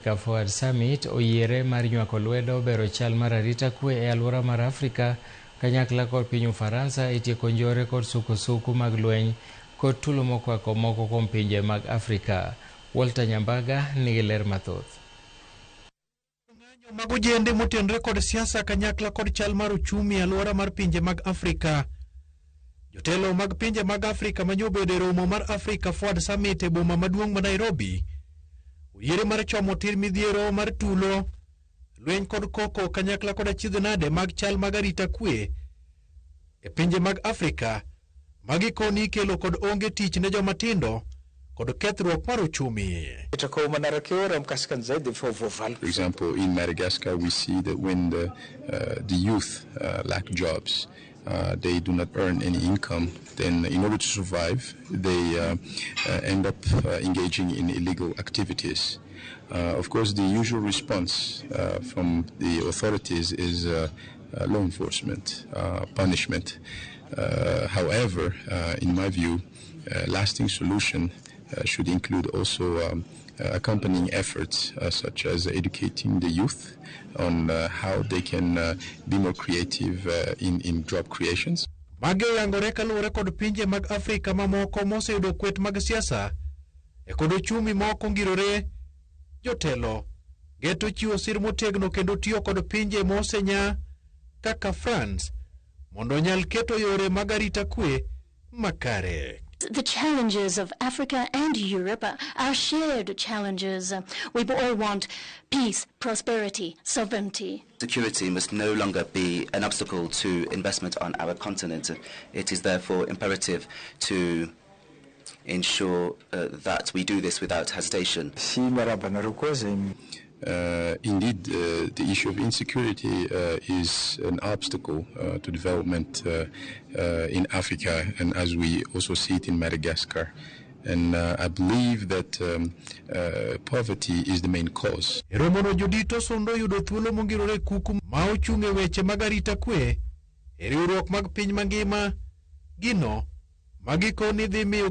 Forward Summit oyiere mar nywako lwedo bero chal mar arita kwe e alwora mar Afrika kanyakla kod piny Ufaransa e tieko njore kod sukusuku mag lweny kod tulo mokwako moko kuom pinje mag Afrika. Walter Nyambaga nigi ler mathoth. Ng'anyo mag ojende motenore kod siasa kanyakla kod chal mar uchumi e alwora mar pinje mag Afrika. Jotelo mag pinje mag Afrika manyobedo e romo mar Africa Forward Summit e boma maduong' ma Nairobi oyiere mar chomo tir midhiero mar tulo, lweny kod koko kanyakla kod achiedh nade mag chal mag arita kwe e pinje mag Afrika ma gikoni ikelo kod onge tich ne joma tindo kod kethruok mar uchumi. Petraka manaraka eo raha mikasika an'izay dia efa voavaly. For example, in Madagascar, we see that when the youth lack jobs, they do not earn any income. Then, in order to survive, they end up engaging in illegal activities. Of course, the usual response from the authorities is law enforcement, punishment. However, in my view, lasting solution should include also accompanying efforts such as educating the youth on how they can be more creative in job creations. Magi oyangore kaluwore kod pinje mag Afrika mamoko moseyudo kwet mag siasa e kod uchumi moko ongirore. Jotelo geto chiwo sir motegno kendo tiyo kod pinje mosenya kaka France mondo onyal keto yore mag arita kwe makare. The challenges of Africa and Europe are shared challenges. We all want peace, prosperity, sovereignty. Security must no longer be an obstacle to investment on our continent. It is therefore imperative to ensure that we do this without hesitation. Sy miarahaba anareo koa zay. Indeed, the issue of insecurity is an obstacle to development in Africa, and as we also see it in Madagascar. And I believe that poverty is the main cause. E romono jodito sundo yudo thuolo mongirore kuku ma ochung' e weche mag arita kwe e riwruok mag piny mangima gino ma gikoni dhi miyo.